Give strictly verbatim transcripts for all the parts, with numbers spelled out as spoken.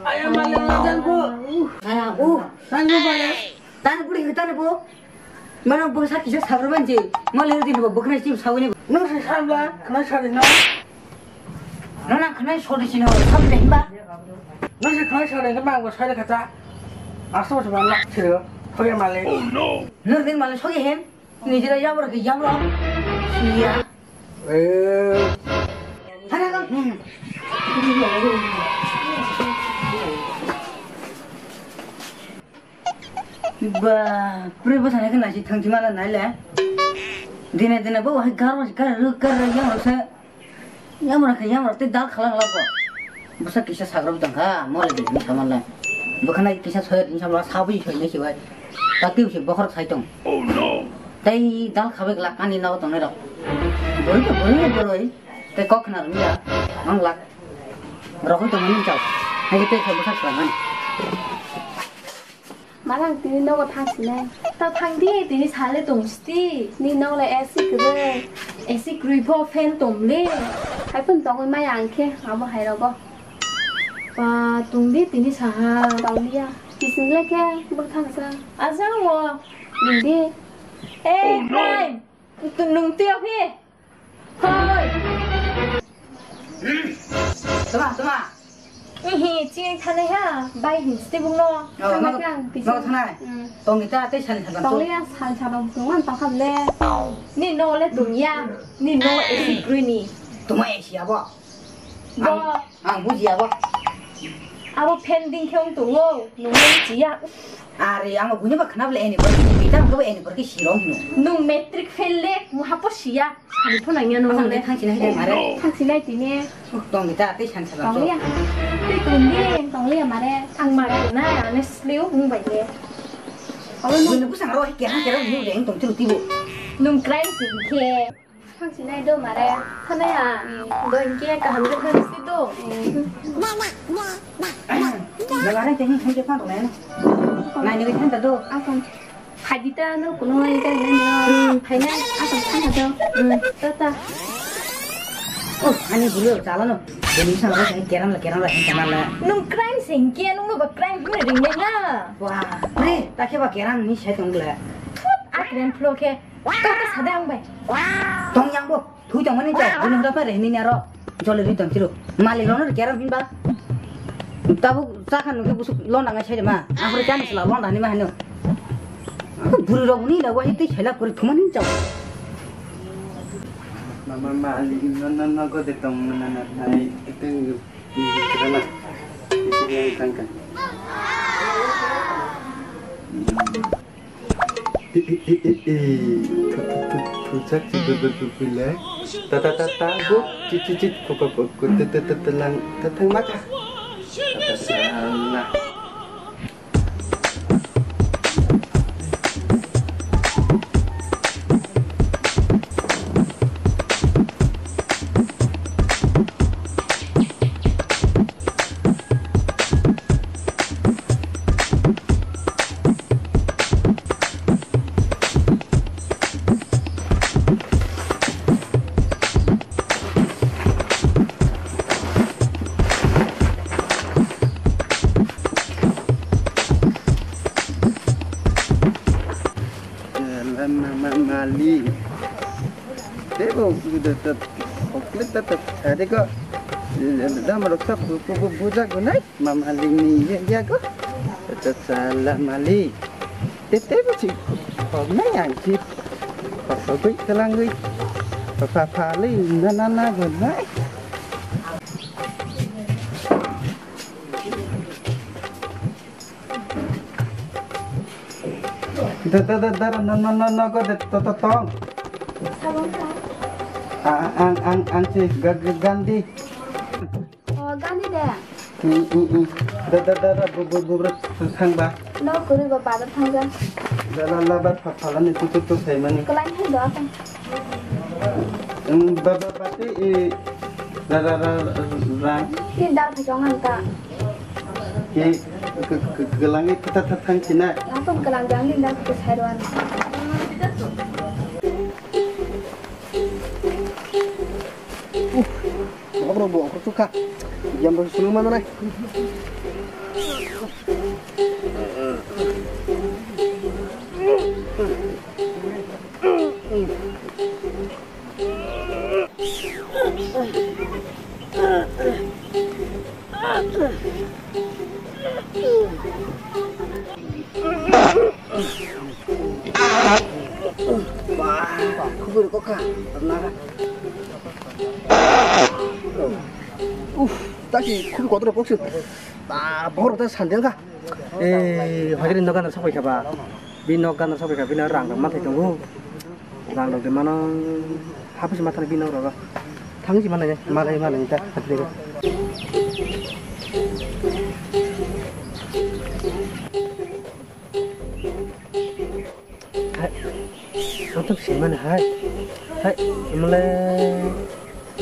Aya malik, nang bo. Aya, uh. Nang bo malik. Tani buri, tani bo. Mano bo sa kisa sabra banji. Malik din bo bukna chim sawini. Nang si sabla, kena sari na. Nana kena sori sino, sabra himba. Nang si kena sari na, mang bo sari kata. Aso se malik siro. Hoya malik. Nur din malik sogi hem. Nijira yamro ke yamro. Siya. Eh. Hana ka. Ba, pure bo sana ke nasi thang chima na nai le. Dine dine bo hai gar mas gar ru gar yamro se. Yamra khe yamra tei dal khala khala bo. Bwsa kisa sagrok tong kha, mole di ni saman lai. Bwkhana kisa soya ni saman sabu soi ni sibai. Tati usi bokhorok sai tong. Oh no. Tei dal khabai glak ani nago tongnai rok. Boroi to boroi boroi. Tei kok khna rwya. Mang lak. Rokoi tong mani chao. Hai tei khe bwsa khala mani. Malang tini nogo thang sinai. Ta thang di, tini sale tong sti. Ni nog le A C kwrwi. A C kwrwi pho fan tong le. Hai phun tongwi maya ang khe abo hai rogo. Ba tong di tini saha. Tong liya. Kising le khe bwthang sa. Ajang wo. Ning di. Eh, Prime. Tu nung tio phi. Hoi. Tama, tama. Ihi, chini thanai ha, bai hin stibung no. Oh, thanai no, kang, no thanai. Hmm. Tong kita tei sani sabang. Tong liya sani sabang tong man tong kha le. Ni no le tong ya, ni no A C kwrwi ni. Tong A C abo. Bo. Ang, ang buji abo. Abo pending khe ong tongo, nung le chi ya. Are, ang buji ba khna le ani borok kita ang ko ani borok sirong no. Nung matric fail le, mu hapo siya. Sani pho nangya no. Ang de thang sini hai mare. Thang sini tini. Tong kita tei san sabang. Tong ya. Tei tong di, tong ya mare. Ang mare na, ane sliu mung bai le. Abo nung. Nung busang ro hai kera kera nung deng tong tiru tibu. Nung crime sing khe. Thang sini do mare. Khana ya. Do inke kaham de khana si do. Nang are teng thang ke phan nai. Nai ni thang ta do. Asan. Phai di ta no kuno ai ta ne no. Hmm. Phai na asam khan ta do. Hmm. Ta ta. Oh, ani bulu chala no. Deni sa ro sai keram la keram la hin kana la. Nung crime sing ke nung no ba crime hunu ring ne na. Wah, pre, ta ke ba keram ni sai tong le. Thut, a crime flow ke. Ta ta sa da ang bai. Tong yang bo. Thui tong mani chao, bini hota pare hini aro. Jole ri tong chiro. Malik rono ri keram hinba. Tabuk sakha nungke busuk londa ngai sai ma. Ahore kani sila londa ni ma hanu. Buru rok ni la wai tei sela kuri thumani chao. Mama malik no no no ko de tong na na na. Ai itu. Tangka. Pujak si bebel bebel le. Ta ta ta ta bu ci ci ci ku ku ku ku te te te te lang te tang maka. Ta ta ta la. Mali. Tebo, da, da, chocolate da, da, tadi ko, da, marok sa, bu, bu, bu, bujak gunai. Mama lingni ye ye go. Cha cha la mali. Te te bo chi. Pok na yang chi. Pok pok gui kalang gui. Pa pa pa li na na na go na. Da da da da da no no no no go de to to tong. Sabon sa. Ang ang ang ang chi ga ga gandi. Oh, Gandhi de. Hmm, hmm, hmm. Da, da, da, da, bu, bu, bu, bu, thang ba. No, kuri ba, ba, da, thang ja. Da, la, la, ba, pha, pha, la, ni, tu, tu, tu, sai, mani. Kalai hai do, apa? Hmm, ba, ba, ba, ti, i, ra, ra, ra, ra. Tin dar pha chong an ta. Ki, ke, ke, ke, lang, i, tha, tha, tha, thang, si, na. Latung kalang jang, tin dar pha sai do an. Uff, borok rok bo ongkhor sukha. Yang bo sunu mana nai. Uff, taki khubui kotor kok se. Ta bohor ta sandel ka. Eh, hagri nogan sa pai ka ba. Bi nok gana sobai ka bini rang rok mathai tongo. Rang rok de mano hapus mathani bini nok rogo. Thang si manai manai manai ta. Hai. Sotok si mana hai. Hai, mule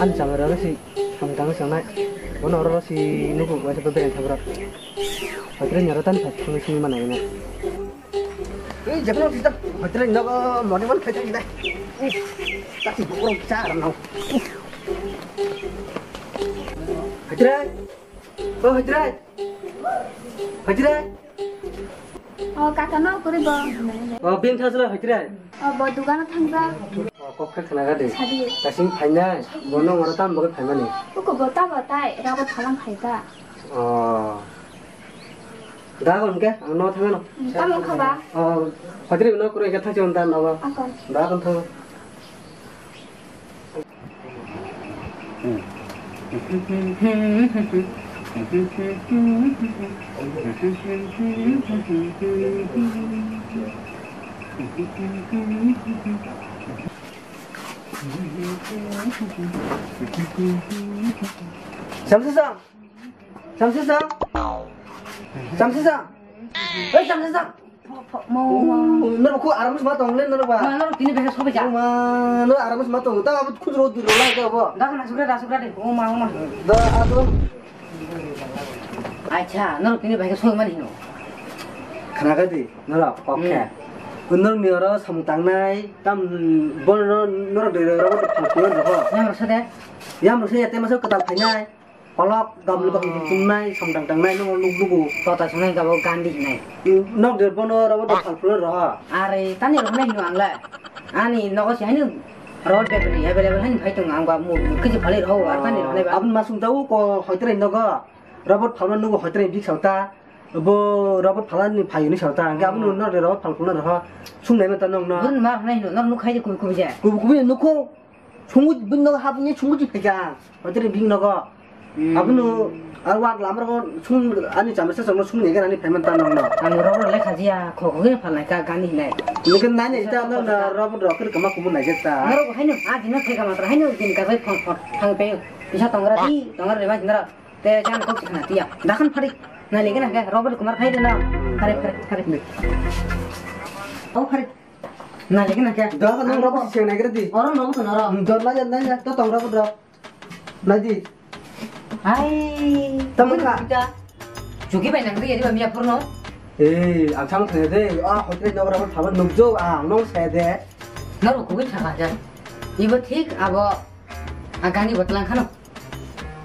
an chama rogo si. Samtang sangnai. Bono oro si nuku waisa pa bereng thabra. Hoitre nyara tan thak thangwi sini mana ina. Ei, jepno kita. Hoitre nogo moni mon khai khai dai. Uff, tasi bukrok char no. Hoitre. O Hoitre. Hoitre. O, kaka no kuri bo. O, bini thasla Hoitre. O, bo dugano thangja. O, kok khe khna ga de. Sadi. Kasing phainai. Bono ngoro tam bagwi phaimani. Uko bo ta bo tai, rabo thalang phaita. O. Da gon ke, ang no thangano. Tamo kha ba? O, Hoitre no kuri ke thangsi on dan abo. Akon. Da gon thang. Samsisa! Samsisa! Samsisa! Hei, Samsisa! Mo, mo. Noro ko aram sma tong le noro ba. Ma, noro tini besa sobe ja. Ma, noro aram sma tong. Ta abu khujro duro lai ta bo. Da kana sukra da sukra de. O ma, o ma. Da ado. Acha, noro tini besa sobe mani no. Khana ga di. Noro, okay. Noro ni oro samung tangnai tam bor noro de ro ko phang ko ro. Yang ro sade. Yang ro se te ma so katal phainai. Kolok, gamlo kaham chumnai, samtang tangnai, nokno nuk nugo. Tota sunai gabo Gandhi hinai. Nok der bono robo to phalphulo roha. Are, tani rohonai hino ang le. Ani nogo si haino road bebri available haino phai tongo ang ba mu kiji phalai roho ar tani rohonai ba. Abun masung tau ko hoitrai nogo. Robot phalma nugo hoitrai bik sauta. Bo robot phalani phai ni sauta. Ang abun nok der robot phalphulo roha. Sungnai mata nokno. Bun ma rohonai hino, nok nuk khai je kubi kubi je. Kubi kubi nukho. Sungwi bini nogo habwini sungwi phaikha ang. Hoitore bini nogo. Hmm. Abono, ah, wak lamrok sung, ani chamisa chamo sung ni gana ni payment ta nong no. Ang rok rok lekha jia, kho kho khe phalnai ka gani hinai. Lekin nai nai ta no na rok rok khe kama kumu nai ta. Norok haino, ah, dino theka matra haino din ka bai phone phone. Thang pe, pisa tongra di, tongra di ma dino. Te jan kok sikna tiya. Dakhan phari. Na legi na ke Robert Kumar phai de na. Phari phari phari. Oh phari. Na legi na ke. Dakhan nang Robert sing nai kre di. Oro no to noro. Dor la jan nai to tong Robert ro. Nai di. Hai. Tamo ka. Jugi bai nang de yari ba miya purno. Eh, ang chang thang de. Ah, hotel no Robert thaban nukjo ang nong se de. Noro kubi thaka jan. Ibo thik abo. Agani botlang khano.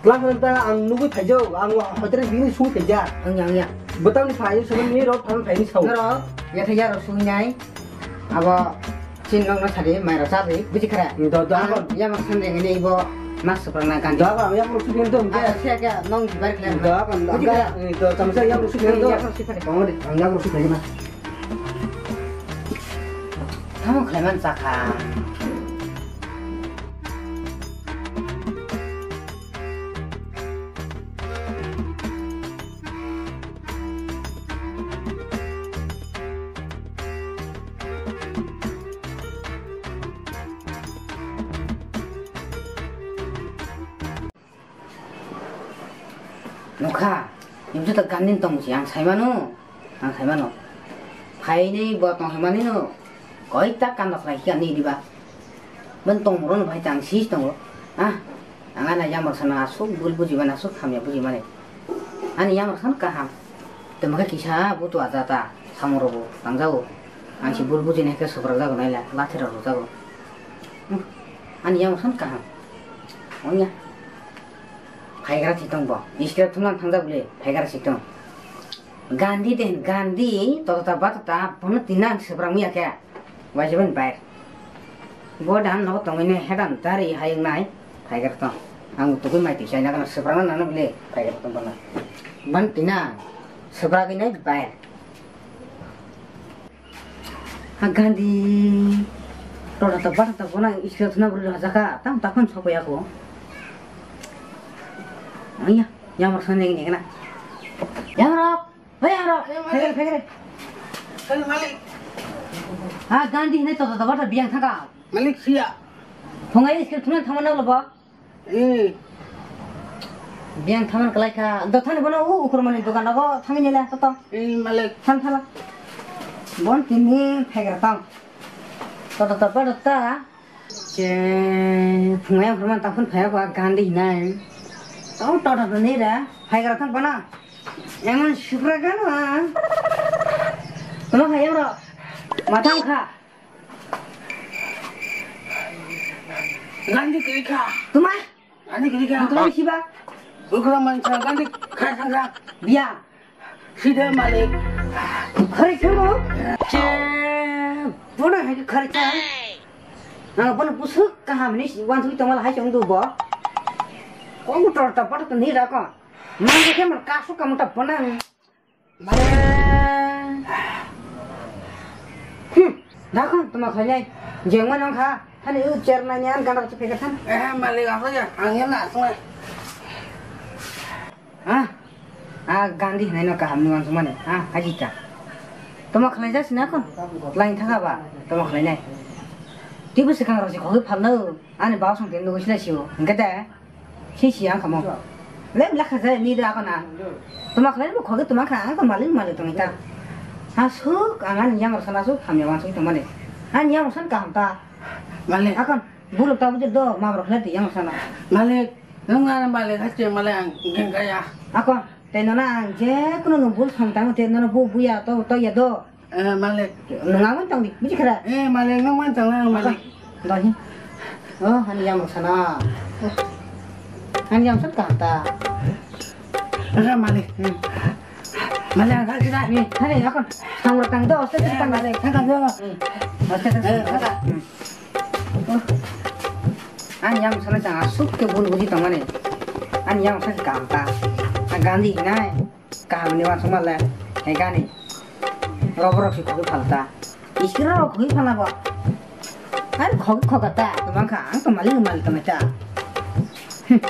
Tlang hwn ta ang nugui phaijak, ang hoitere bini sung phaijak. Ang ya, ang ya. Bwtang ni phai, sumani rok thang phai ni sao. Noro, ya thai ya rok sung nai. Abo chin nong no sari, mai rok sabi, buji khara. Do, do, ang abo. Ya mak san deng ni ibo mas suprang na kan. Do, abo, ya mak sung do. Ah, siya kya, nong jibar khlai. Do, abo, buji khara. Do, tamsa ya mak sung do. Ya mak sung phai. Ang ya mak sung phai na. Tamo khlai man chakha. Nukha, nini joto gandin tong si ang sai mano, ang sai mano. Phainai bo tong hai mani no, koi ta kando khlai khe ani diba. Bon tong ro no bhai tang si tongo. Ah, ang ana yamar sana asuk bul buji mani asuk hamya buji mani. Ani yamar san kaham. Temo khe kisa butu aja ta, samung rogo tang jago. Ang si bul buji nai khe sobra jago nai la, lathi rok jago. Hmm, ani yamar san kaham. Onya. Phaigra si tong bo. Iskra thumlang thangjak bole, phaigra si tong. Gandhi den, Gandhi, tota ta bata ta, bono tina ang sebrang ya khe. Wajiban bai. Bo dan no tongwi ne hedan dari hayung nai, phaigra tong. Ang tugui mai tisa na kana sebrang na na bole, phaigra tong bono. Ban tina, sebrang nai bai. Ha Gandhi. Rota ta bata ta bona iskra thuna buru ha jaka tam ta khon sokya ko. Aya, yamar sone ni na. Yamar, hey yamar, hey, malik. Phegre, phegre. Hey malik. Ha Gandhi ne tota ta bata biang thaka. Malik siya. Phungai iskra thuna thama na lo ba. Eh. Biang thaman kalai kha. Do thani bono u ukur mani dokan rogo thangwi nila to to. Eh, malik. Than thala. Bon tini phegra tang. To to to pa ta. Che phungai ang khorman ta phun phaya ko Gandhi hinai. To to to ni ra. Phegra tang bana. Emon supra gano a. Tama khayang ro. Matang kha. Gandhi kiri kha. Tuma? Gandhi kiri kha. Tuma siba? Ukra mancha Gandhi kha sangkha. Biya. Sida malik. Khari chungo. Che. Bona hai khari cha. Na bona busuk kaham ni wan thui tongwal hai chong du bo. Kong tor ta pat ni ra ko. Mang ke man kasu kamu ta bona. Malik. Hmm, dakon tuma khlainai. Jengma nang kha, hani u chair nai ni an gana bacha pekar than. Eh, malik, apa ya? Angin na, sungai. Ha? Ah, Gandhi hinai no kaham ni wansuk mani. Ha, hajita. Tuma khlai jasi na kon? Lain thaka ba? Tuma khlainai. Tibu sekang rok si khogwi phalno. Ani bawsong tini nugwi silai sio. Hingke de. Si si ang kamo. Lem lakha jai ni da kona. Tuma khlai bo khoge tuma kha ang ko malik malik tong ta. Ha suk ang ani yamar sana suk hamya wan suk tong mani. Ani yamar san kaham ta. Malik. Akon buluk ta bujur do ma brok khlai ti yamar sana. Malik, nung ana malik hache malik ang geng kaya. Akon te nona ang je kuno nung bul song tang te nona bu buya to to ya do. Eh, malik. Nung ang tong di, buji khara. Eh, malik, nung man tong lang, malik. Dohi. Oh, hani yam sana. Hani yam san kaham ta. Eh, malik. Hmm. Malik, ang kaki dah. Ni, hani akon. Tang tang do, oste tang malik. Tang do. Hmm. Oste tang. Eh, kata. Hmm. Oh. Ani yam sana chang asuk ke bul buji tong mani. Ani yam sana kaham ta. A Gandhi nai. Kaham ni wansuk ma le, hai gani. Roborok si khogwi phalta. Iskira rok khogwi phalna bo. Hai khogwi khoga ta, tuma kha, ang to malik malik tama ta. Hmm.